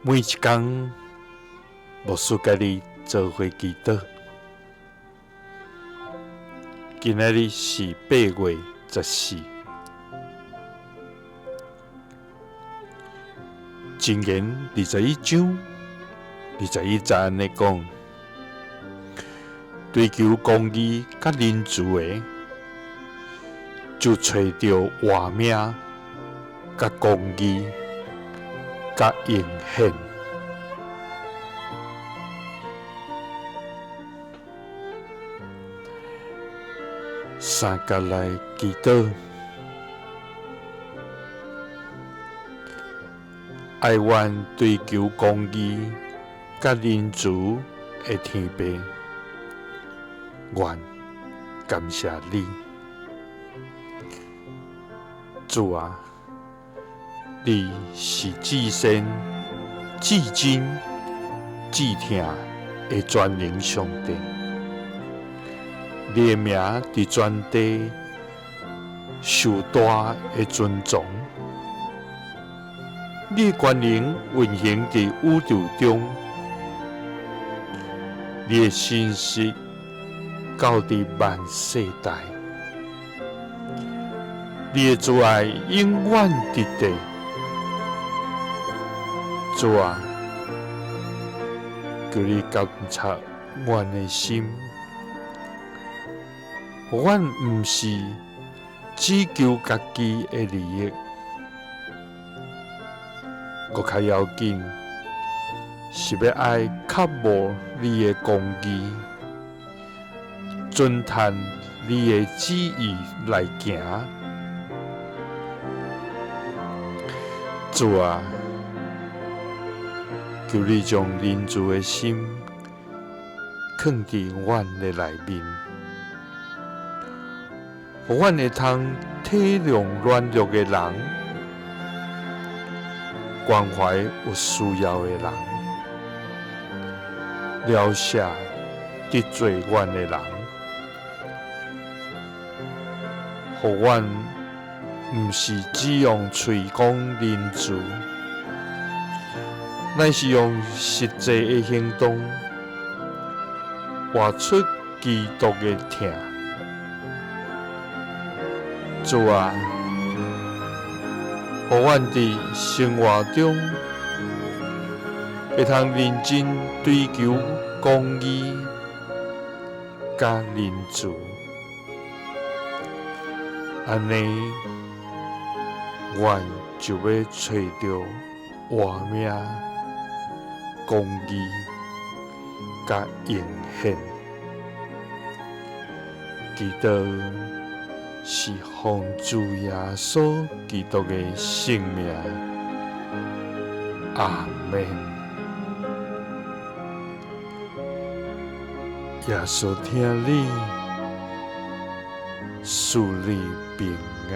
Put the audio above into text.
每一工，牧師佮你做伙祈禱。今仔日是8月14，箴言21章21節按呢講：追求公義佮仁慈的，就揣著活命、佮公義、佮應許。三佮來祈禱，愛阮追求公義佮仁慈的天父，阮感謝你，主啊，你是至善、至真、至疼的全能上帝。你的名佇全地受大的尊崇，你的權能運行佇宇宙中，你的信實到佇萬世代，你的慈愛永遠佇地。主啊，求你監察阮的心。予阮毋是只求家己的利益，閣較要緊是欲愛渴慕你的公義，遵趁你的旨意來行。主啊，求你將仁慈的心囥佇阮的內面。予阮會通體諒軟弱的人，關懷有需要的人，饒赦得罪阮的人，予阮毋是只用喙講仁慈，乃是用實際的行動活出基督的疼。主啊，予阮佇生活中會通認真追求公義佮仁慈，按呢，阮就欲揣著活命、公義佮應許。祈禱是奉主耶穌基督的聖名，阿們。耶穌疼你，賜你平安。